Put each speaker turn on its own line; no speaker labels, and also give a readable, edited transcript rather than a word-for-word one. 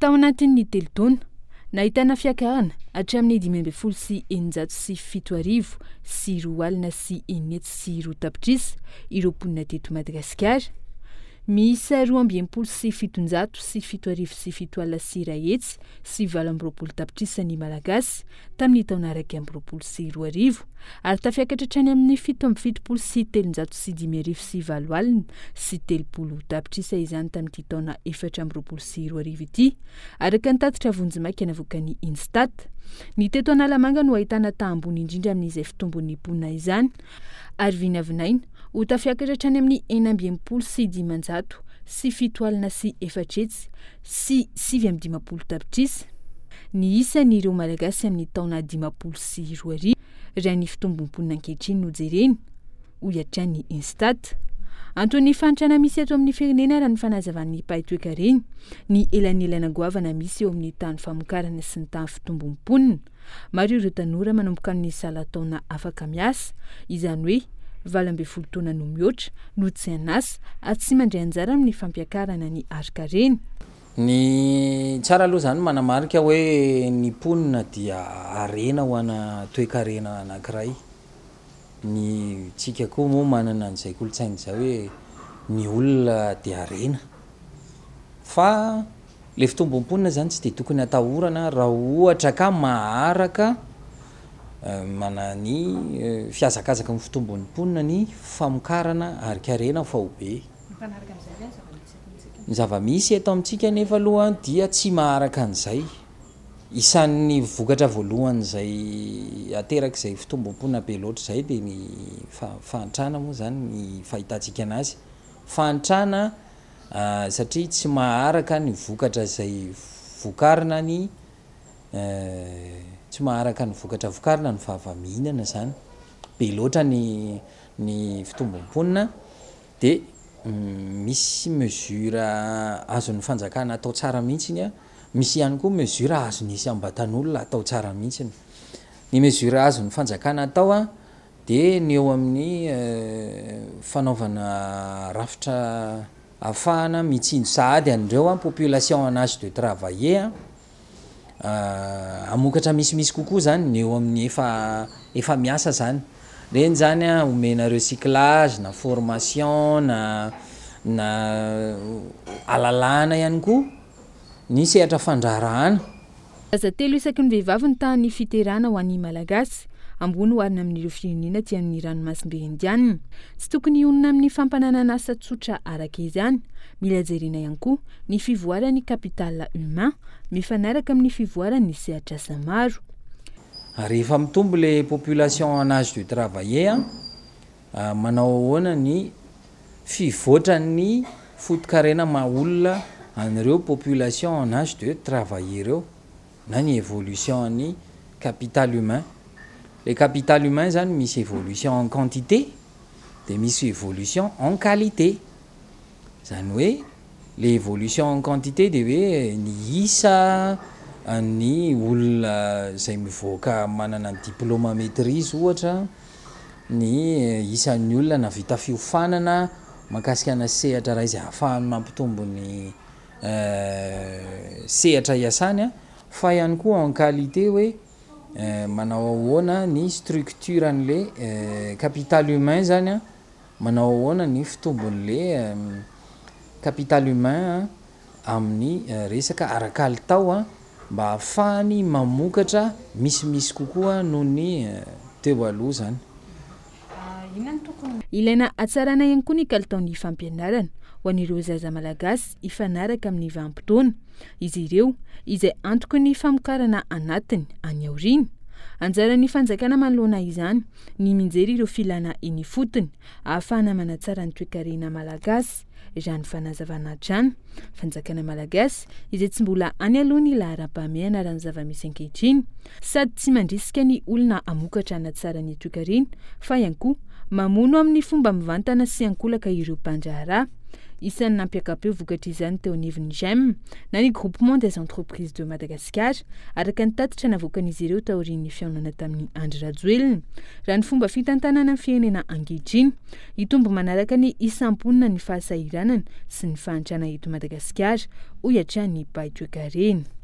Tao anatin'ny telo taona, nahitana fiakarana hatramin'ny 2675 202 tapitrisa ireo mponina teto Madagasikara. Miisa 762 701 128 tapitrisa ny Malagasy tamin'ny taona 2021, ary tafiakatra hatrany amin'ny 377 05 830 tapitrisa izany tamin'ity taona 2024 ity, araka ny tatitra vonjimaika navoakan'ny Instat. Ny teto Analamanga no ahitana taha ambony indrindra amin'izay fitombon'ny mponina izany, ary vinavinaina ho tafiakatra hatrany amin'ny 466 704 59 tapitrisa ny isan'ireo Malagasy amin'ny taona 2050, raha ny fitombom-ponina ankehitriny no jerena, hoy hatrany Instat. Anton'ny fahantrana misy eto amin'ny firenena, raha ny fanazavan'ny mpahay toekarena, ny elanelana goavana misy eo amin'ny tahan'ny famokarana sy ny tahan'ny fitombom-ponina. Maro ireo tanora manomboka amin'ny salan-taona afaka miasa, izany hoe 18 taona no mihoatra, no tsy an'asa ary tsy mandray anjara amin'ny fampiakarana ny harin-karena.
Ny tsara aloha zany manamarika hoe ny mponina dia harena ho ana toekarena anankiray. Ny tsika koa moa manana an'izay kolontsaina izay hoe ny olona dia harena, fa le fitombom-ponina zany tsy de tokony atahorana raha ohatra ka maharaka mana ny fihazakazaky ny fitombon'ny mponina ny famokarana harin-karena faobe. Ny zava-misy eto amintsika nefa aloha dia tsy maharaka an'izay. Isan'ny vokatra voalohan'izay aterak'izay fitombom-ponina be loatra izay dia ny fahantrana moa zany ny fahitantsika anazy. Fahantrana satria tsy maharaka ny vokatra izay vokarina ny tsy maharaka ny vokatra vokarina ny vava mihinana zany. Be loatra ny fitombom-ponina dia misy mesure azon'ny fanjakana atao tsara mihitsiny a, misy ihany koa mesure azon'ny isam-batan'olona atao tsara mihitsiny. Ny mesure azon'ny fanjakana atao a dia ny eo amin'ny fanaovana rafitra ahafahana mitsinjo sahady an'ireo a population en âge de travailler a, hamokatra misimisy kokoa zany ny eo amin'ny efa miasa zany. Reny zany a omena recyclage na formation na alalahana ihany koa ny sehatra fandraharahana.
Zaza telo isaky ny vehivavy ny tahan'ny fiterahana ho an'ny Malagasy, ambony oharina amin'ireo firenena aty amin'ny ranomasimbe Indianina. Tsy tokony hionona amin'ny fampananana asa tsotra araka izany. Mila jerena ihany koa ny fivoaran'ny capital humain mifanaraka amin'ny fivoaran'ny sehatr'asa maro.
Rehefa mitombo le population en âge de travailler a, manao ahoana ny fivoatran'ny foto-karena maha olona an'ireo population en âge de travailler ireo, na ny évolution ny capital humain? Le capital humain zany misy évolution en quantité de misy évolution en qualité. Zany hoe le évolution en quantité de hoe ny isa ny olona zay mivoaka manana ny diplôme maîtrise ohatra, ny isan'ny olona navita fiofanana mahakasika ana sehatra ray izay ahafahany mampitombo ny sehatra iasany a, fa ihany koa en qualité hoe manao ahoana ny structure an'le capital humain zany a, manao ahoana ny fitombon'le capital humain amin'ny resaka ara-kalitao a, mba ahafahany mamokatra misimisy kokoa noho ny teo aloha zany.
Ilaina hatsarana ihany koa ny kalitaon'ny fampianarana ho an'ireo zaza malagasy hifanaraka amin'ny vanim-potoana izy ireo, izay antoky ny famokarana anatiny any aoriana. Anjaran'ny fanjakana manoloana izany ny mijery ireo filana eny ifotony ahafahana manatsara ny toekarena malagasy, raha ny fanazavana hatrany. Fanjakana malagasy izay tsy mbola any aloha ny laharam-pahamehana raha ny zava-misy ankehitriny, sady tsy mandrisika ny olona hamokatra hanatsara ny toekarena, fa ihany koa mamono amin'ny fomba mivantana sy ankolaka ireo mpandraharaha. Isan'ny nampiaka-peo vokatr'izany teo anivon'ny GEM na ny Groupement des Entreprises de Madagascar, araka ny tatitra navoakan'izy ireo taorian'ny fihaonana tamin'i Andry Rajoelina. Raha ny fomba fitantanana ny firenena ankehitriny, hitombo manaraka ny isam-ponina ny fahasahiranana sy ny fahantrana eto Madagasikara, hoy hatrany ny mpahay toekarena.